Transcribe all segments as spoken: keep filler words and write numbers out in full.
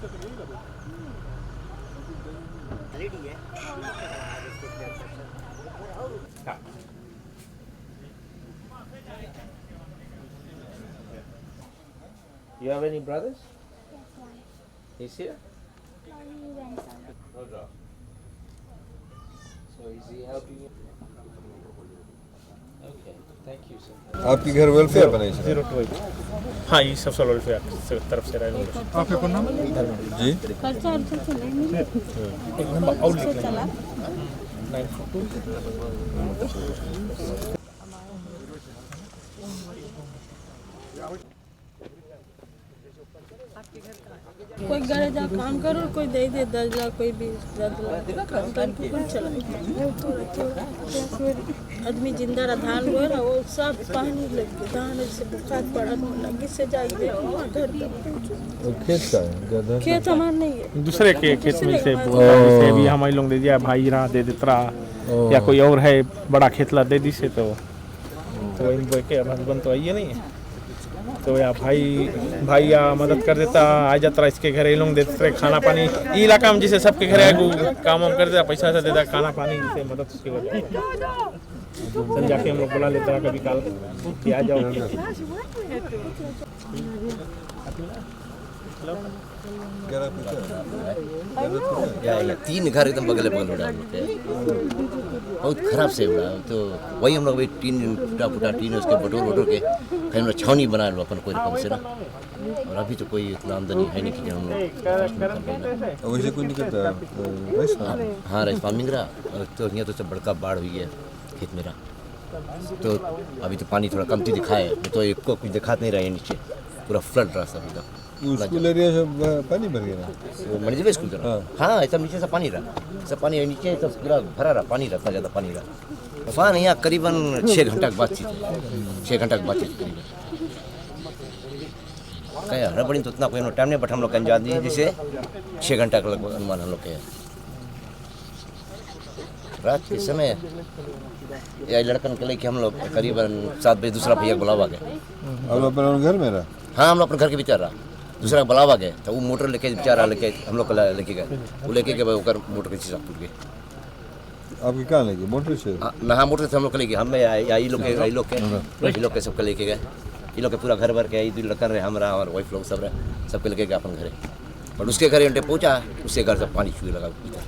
You have any brothers? Yes, one. He's here? No, he went somewhere. So is he helping you? Okay, thank you, sir. आपके घर वेलफेयर बने, सर? हाँ, ये सब social welfare से, तरफ से रहे लोग। आपका कौन नाम है? जी। खर्चा वर्चा चले नहीं। एक नंबर आउट से चला। कोई घरे जा काम करो, कोई दे दे दस लाख, कोई बीस, दस लाख, काम करके कोई चला। आदमी जिंदा रहा, धान बोए रहा, वो सब पानी लग गया, धान ऐसे बुखार पड़ा, लगे से जाके देखो, वहाँ घर तक पहुँचो। वो खेत का है? गधा खेत हमार नहीं है। दूसरे के खेत में से दूसरे बोला, जैसे अभी हमारे लोग दे दिया, भाई रहा दे देता रहा, ओ। या कोई और है, बड़ा खेत ला दे दी से तो तो वही बोल के अब हस्बैंड तो आइए नहीं है। तो या भाई, भाई या मदद कर देता, आ जाता इसके घर, ये लोग देते रहे खाना पानी। ई इलाका में जैसे सबके घर है, वो काम वाम कर देता, पैसा वैसा देता, खाना पानी, जैसे मदद उसकी हो जाए। तो जाके हम लोग बुला लेता कभी काल कि आ जाओ। या, या, तीन घर एकदम बगले बगल उड़ा हम लोग के। बहुत खराब से उड़ा। तो वही हम लोग भी टीन, टूटा फूटा टीन, उसके बटोर बटोर के कहीं हम लोग छावनी बना लो अपन कोई रकम से ना। और अभी तो कोई इतना आमदनी है नहीं कि हम लोग। वैसे कोई नहीं करता, अ, राइस फार्म? हाँ, हाँ, राइस फार्मिंग रहा। और तो यहाँ तो सब बड़का बाढ़ हुई है खेत में रहा। तो अभी तो पानी थोड़ा कमती दिखाए, नहीं तो एक को कुछ दिखात नहीं रहा है नीचे, पूरा फ्लड रहा सब एकदम। वो स्कूल एरिया सब, अ, पानी भर गया ना? वो मणिजबे स्कूल तरफ? हाँ। हाँ, ऐसा नीचे से पानी रहा, सब पानी नीचे, सब पूरा भरा रहा, पानी रहा, इतना ज़्यादा पानी रहा। तूफान यहाँ करीबन छः घंटा के बाद थी, छः घंटा के बाद थी करीबन। कहे हड़बड़ी तो उतना कोई टाइम नहीं, बट हम लोग के अंजाद नहीं, जैसे छः घंटा का लगभग अनुमान हम लोग के है। रात के समय या लड़कन के लेके हम लोग करीबन सात बजे दूसरा भैया के बुलावा गए। हम लोग अपने घर में रहा? हाँ, हम लोग अपने घर के भीतर रहा। दूसरा बुलावा गए, तो वो मोटर लेके बेचारा लेके हम लोग को ला-, लेके गए। वो लेके गए, ओकर मोटर के शीशा फूट गए। आपके कहाँ लेके? मोटर से? हाँ, ना, हाँ, मोटर से हम लोग के लेके, हम या, या, ई लोग के, ई लोग के, ई लोग के सबके लेके गए। ई लोग के पूरा घर भर के, ई दो लड़कन रहे, हम रहा, और वाइफ लोग सब रहे, सबके लेके गए अपन घरे। और उसके घर एंटे पहुंचा, उसके घर से पानी छुए लगा इधर।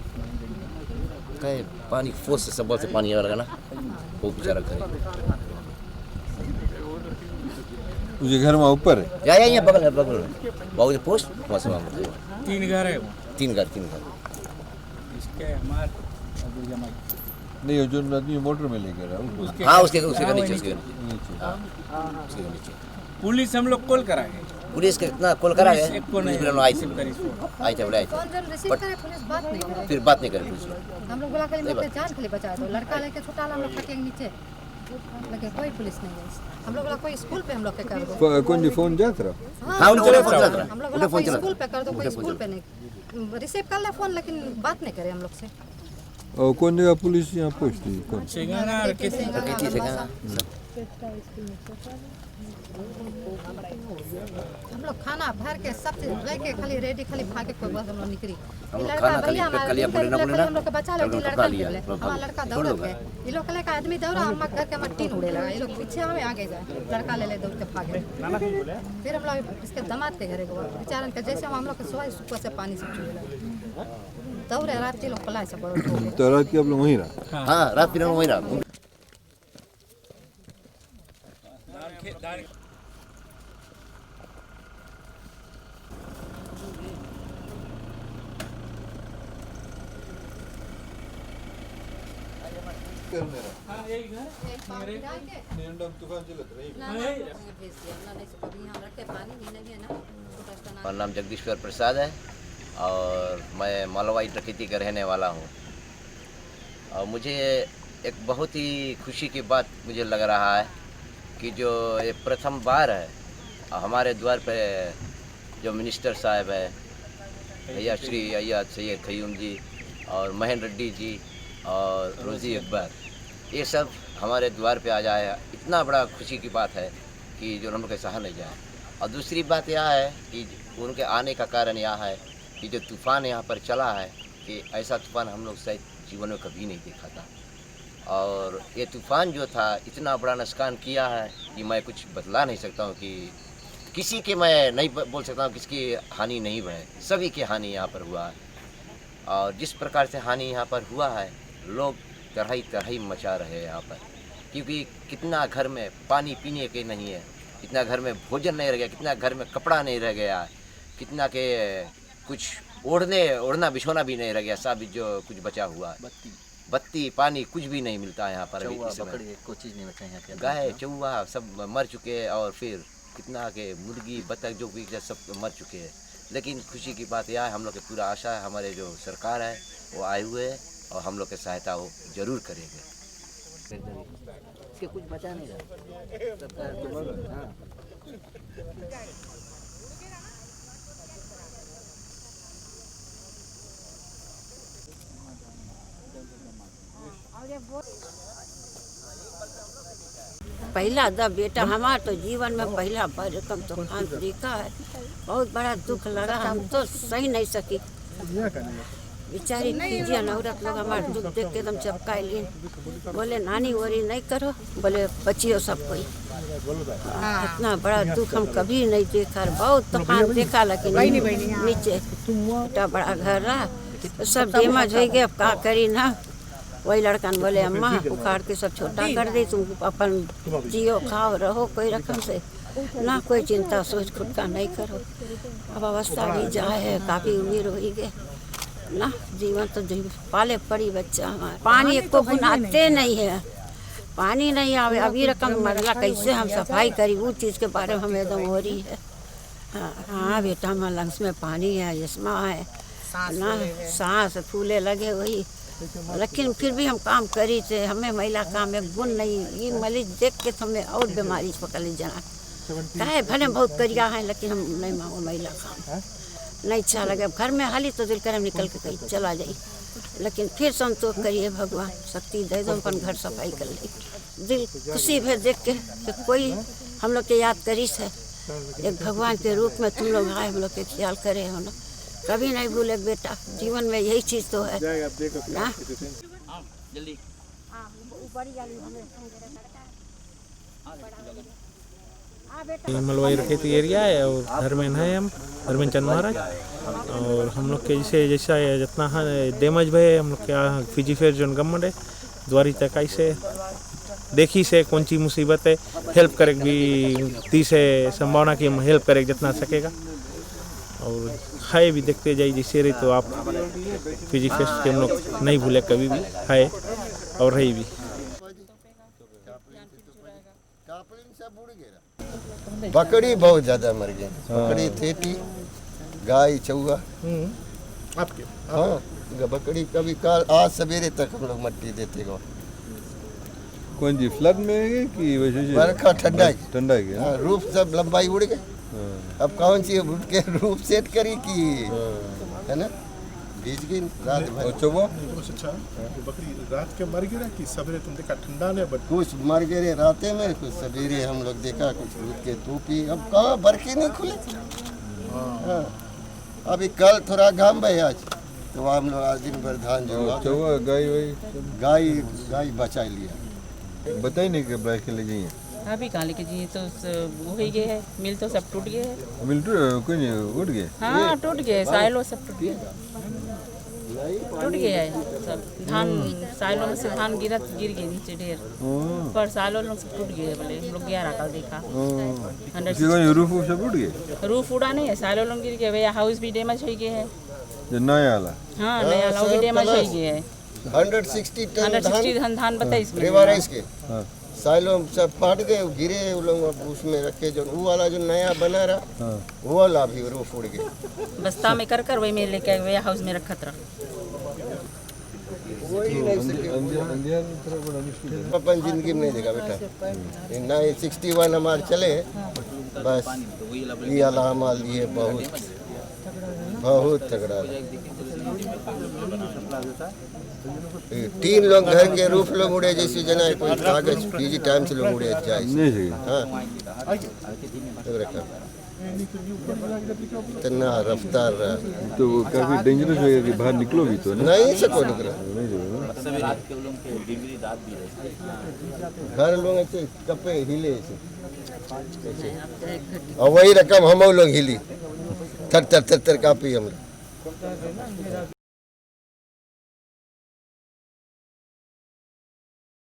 कहे पानी फोर्स से, सबल से पानी आने लगा ना, वो बेचारा घर। उसके घर में ऊपर है? या, या, या बगल है, बगल में। बाबू जी पोस्ट, वहाँ से वहाँ। तीन घर है वो। तीन घर, तीन घर। इसके हमार अबू जमाई। नहीं, वो जो आदमी मोटर में लेके रहा, वो उसके हाँ, घर, उसके, उसके हाँ, नीचे, वही उसके नीचे। नीचे। हाँ। उसके नीचे। पुलिस हम लोग कॉल करा गए। पुलिस के इतना कॉल करा पुलिस गए, एक को पुलिस नहीं, वाले आई थे। रिसीव करी इसको। आई थे, बोले आई थे। कौन जन रिसीव बट करे, पुलिस बात नहीं करे। फिर बात नहीं करे पुलिस वाले। हम लोग बोला खाली सही मौके बात। जान खाली बचा दो, लड़का लेके छुटा ला हम लोग खटिया के नीचे, लेकिन कोई पुलिस नहीं है। हम लोग बोला कोई स्कूल पे हम लोग के कर दो। फ-, कौन जी फोन जात रहा? हाँ, हाँ, उनका फोन चलत रहा। हम लोग बोला उनका फोन कोई चलत स्कूल रहा। पे कर दो, कोई उनका फोन स्कूल चलत पे नहीं। रिसीव कर ले फोन, लेकिन बात नहीं करे हम लोग से। और कौन जगह पुलिस यहाँ पोस्ट है? कौन? सेगाना, रकेती। रकेती, सेगाना। हम लोग खाना भर के सब चीज लेके खाली रेडी, खाली भागे कोई बस हम लोग निकली। हम लोग लड़का खाना खाली भैया पैक हमारा कर लिया, दिन का बोले ना, बोले ना, खाली हम लोग के बचा लो, हम लोग लड़का पकड़ा लिया, निकले। हम लोग हमारा लड़का दौड़त है। ये लोग के लेके आदमी दौड़ा, हम घर के हमारा टीन उड़े लगा। ये लोग पीछे हमें आगे गए, लड़का ले ले दौड़ के भागे। फिर हम लोग इसके दामाद के घरे गए, बेचारन के जैसे हम लोग के सोए ऊपर से पानी सब चुए लगा। दौड़े रात के लोग पलाए सब बड़ो हो गए। तो रात के आप लोग वहीं रहा? हाँ, रात के लोग वहीं रहा। हाँ, यही घर। यही पानी डाल के? नहीं, हम तूफान चलत रही। ना, ना, हम लोग को भेज दिया। ना, नहीं, सब अभी यहाँ रखे, पानी भी नहीं है ना, छोटा सा ना। हमारा नाम जगदीश्वर प्रसाद है और मैं मालवा रकेती का रहने वाला हूँ। और मुझे एक बहुत ही खुशी की बात मुझे लग रहा है कि जो ये प्रथम बार है हमारे द्वार पे जो मिनिस्टर साहब है, भैया श्री अय्यद सैयद खयूम जी और महेंद्र रेड्डी जी और रोजी अकबर, ये सब हमारे द्वार पे आ जाए, इतना बड़ा खुशी की बात है कि जो हम लोग के सहा नहीं जाए। और दूसरी बात यह है कि उनके आने का कारण यह है ये जो तूफान यहाँ पर चला है, कि ऐसा तूफान हम लोग शायद जीवन में कभी नहीं देखा था। और ये तूफान जो था, इतना बड़ा नुकसान किया है कि मैं कुछ बतला नहीं सकता हूँ कि किसी के, मैं नहीं ब-, बोल सकता हूँ किसकी हानि नहीं हुआ है, सभी की हानि यहाँ पर हुआ है। और जिस प्रकार से हानि यहाँ पर हुआ है, लोग तबाही तबाही मचा रहे हैं यहाँ पर, क्योंकि कितना घर में पानी पीने के नहीं है, कितना घर में भोजन नहीं रह गया, कितना घर में कपड़ा नहीं रह गया, कितना के कुछ ओढ़ने, ओढ़ना बिछोना भी नहीं रह गया, सब जो कुछ बचा हुआ है। बत्ती। बत्ती, पानी, कुछ भी नहीं मिलता है यहाँ पर अभी चौवा, इस समय। बकरी, कोई चीज नहीं बचा यहाँ पे अभी। गाय, हाँ। चौवा सब मर चुके हैं और फिर कितना के मुर्गी, बत्तख जो भी सब मर चुके हैं। लेकिन खुशी की बात यह है, हम लोग की पूरा आशा है, हमारे जो सरकार है, वो आए हुए हैं और हम लोग की सहायता वो जरूर करेंगे। इसके कुछ बचा नहीं रहा। सबका, हाँ। पहिला जब बेटा, हमार तो जीवन में पहिला बार रकम तूफान देखा है, बहुत बड़ा दुख लगा, हम तो सही नहीं सकी। बेचारी फिजियन औरत लोग हमार दुख देख के एकदम चपकाए लीन। बोले, "नानी, वरी नहीं करो।" बोले, "बचियो सब कोई।" हाँ, इतना बड़ा दुख हम कभी नहीं देखा, बहुत तूफान देखा, लेकिन नीचे इतना बड़ा घर रहा, सब डैमेज हो गया, अब का करी ना। वही लड़कन बोले, "अम्मा, उखाड़ के सब छोटा कर दे, तुम अपन जियो, खाओ, रहो कोई रकम से।" ना कोई चिंता सोच खुद का नहीं करो। अब अवस्था भी जा है, काफी उम्र होई गे। ना जीवन तो जीव-, पाले पड़ी बच्चा हमार। पानी एको बूंद आते नहीं है, पानी नहीं आवे। अभी रकम मरला, कैसे हम सफाई करी, वो चीज के बारे में हमें एकदम हो रही है। हाँ, हाँ बेटा, हमार लंग्स में पानी है, चश्मा है, सांस ना, फूले है। सांस फूले लगे वही। लेकिन फिर भी हम काम करी थे, हमें महिला काम एक गुण नहीं, ये मरीज देख के तो हमें और बीमारी पकड़ ली जना। काहे भले बहुत करिया है, लेकिन हम नहीं मांगो महिला काम। नहीं अच्छा लगे, अब घर में हाली तो दिल करे हम निकल के कहीं चला जाई, लेकिन फिर संतोष करिए भगवान, शक्ति दे दो, अपन घर सफाई कर ले। दिल खुशी भे देख के कि कोई हम लोग के याद करिस है। एक भगवान के रूप में तुम लोग आए, हम लोग के ख्याल करे हो ना, कभी नहीं भूले बेटा। जीवन में यही चीज तो है ना। जल्दी। ये मलवाई रखेती एरिया है और धर्मेन है हम, धर्मेन चंद महाराज। और हम लोग के जैसे, जैसा है, जितना है डैमेज भे, हम लोग के यहाँ फिजी फेर जोन गवर्नमेंट है, द्वारी तक आई से देखी से कौन सी मुसीबत है, हेल्प करे भी दी से संभावना की हम हेल्प करे जितना सकेगा। और हाय भी देखते जाई जैसे रही तो आप फिजी फेस्ट के हम लोग नहीं भूले कभी भी, हाय और रही भी। बकरी बहुत ज्यादा मर गई। हाँ। बकरी, थेटी, गाय, चौवा। हम्म। आपके, हाँ, आपके। ग-, बकरी कभी काल, आज सवेरे तक हम लोग मट्टी देते गो। कौन जी, फ्लड में है कि वैसे ही? बरखा ठंडा है। ठंडा है क्या? हाँ, रूफ सब लंबाई उड़ गए। हाँ। अब कौन सी उठ के रूफ सेट करी कि, हाँ। है ना? भीज गई रात भर। और चौवा? अच्छा, वो बकरी रात के मर गई ना कि सवेरे तुम देखा ठंडा ने बट कुछ मर गए रे राते में, कुछ सवेरे हम लोग देखा, कुछ उठ के टोपी। अब कहाँ बरखी नहीं खुले। हाँ। हाँ। अभी कल थोड़ा घाम भाई आज, तो हम लोग आज दिन भर धान जो और चौवा, गाय वाय? गाय, गाय बचा लिया। बताई नहीं कि ब्राइस के ले जाइए। अभी कहाँ लेके जाइए, तो स-, वो हो गए है, मिल तो सब टूट गए है। मिल टूट, कोई नहीं, उठ गए? हाँ, टूट गए, साइलो सब टूट गए। टूट गया है सब। धान, साइलो में से धान गिरा, गिर गए नीचे ढेर। हाँ। पर साइलो लोग सब टूट गए है बोले, हम लोग गया रहा कल देखा। हाँ। हंड्रेड किसी को रूफ वूफ सब उड़ गए? रूफ उड़ा नहीं है, साइलो लोग गिर गए, वेयर हाउस भी डैमेज हो गए है। जो नया वाला? हाँ, नया वाला, वो भी डैमेज हो गए है। Hundred sixty ton hundred sixty धान, टन धान बताइए इसमें। रेवा राइस के। हाँ। साइलो सब फाट गए, गिरे, वो लोग अब उसमें रखे, जो वो वाला जो नया बना रहा, हाँ। वो वाला भी रूफ उड़ गया। बस्ता में कर कर वही में लेके वेयर हाउस में रखत रहा। वही नहीं सके। अपन जिंदगी में नहीं देखा बेटा। ये ना ये सिक्सटी वन हमारे चले, बस ये वाला हमारे लिए बहुत बहुत तगड़ा। ए, तीन लोग घर के रूफ लोग उड़े, जैसे जना है कोई कागज, पीजी टाइम से लोग उड़े जाए। नहीं सही। हाँ। तब रखा। इतना रफ्तार रहा। तो काफी डेंजरस हो गया कि बाहर निकलो भी तो ना। नहीं सको निकला। नहीं सको ना। घर लोग ऐसे कपे हिले ऐसे। ऐसे। और वही रकम हम लोग हिली। थर थर थर थर कांपी हम लोग।